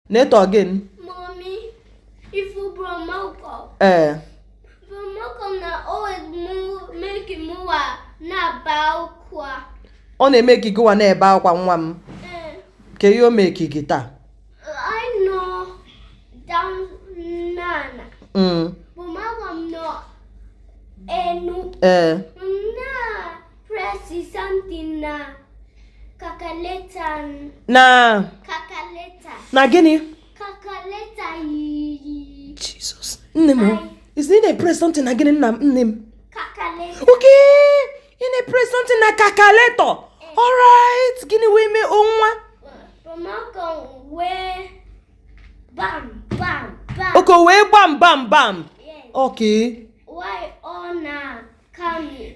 Na-eto gịnị? Mommy, ifu bro Malcolm. Ee. Bro Malcolm na always make mụwa na-ebe akwa. Ọ na-eme ka gịwa na-ebe akwa, nwa m? Ee. Ka ihe o mee gị taa? I nọ down n'ana. Bro Malcolm nọ enu. Na press something na calculator. Na Calculator. Na gịnị? Calculator yi. Jesus, nne m, is ị na-press something na gịnị, nna m, nne m? Calculator. Okay, ị na-press something na calculator. Alright, gịnị wee mee nwa? Bro Malcolm wee bam bam bam. Okay, wee gbam bam bam. Yes. Why ọ na coming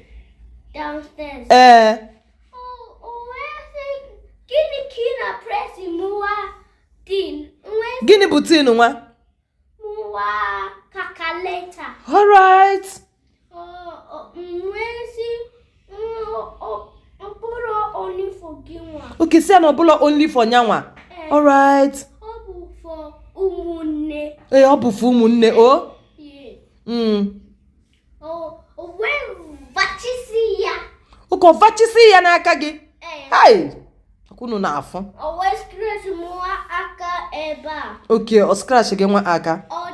downstairs? Oh, wee sị, "Gịnị ka ị na press mụwa tin?" Wee Gịnị bụ tin, nwa? Mụwa calculator. Alright. Oh, wee sị, "Ọ bụrụ only for gị nwa." Okay, si ya na ọbụla only for nyanwa. Ee. Alright. Ọ bụ for ụmụnne. Ee, ọ bụ for ụmụnne o. Yeah. O wee vachisi ya. Ụka ọ vachisi ya n'aka gị? Ee. Hai, akwụnụ na-afụ. O wee scratch mụwa aka ebe a. Okay, ọ scratch gị nwa aka. Ọ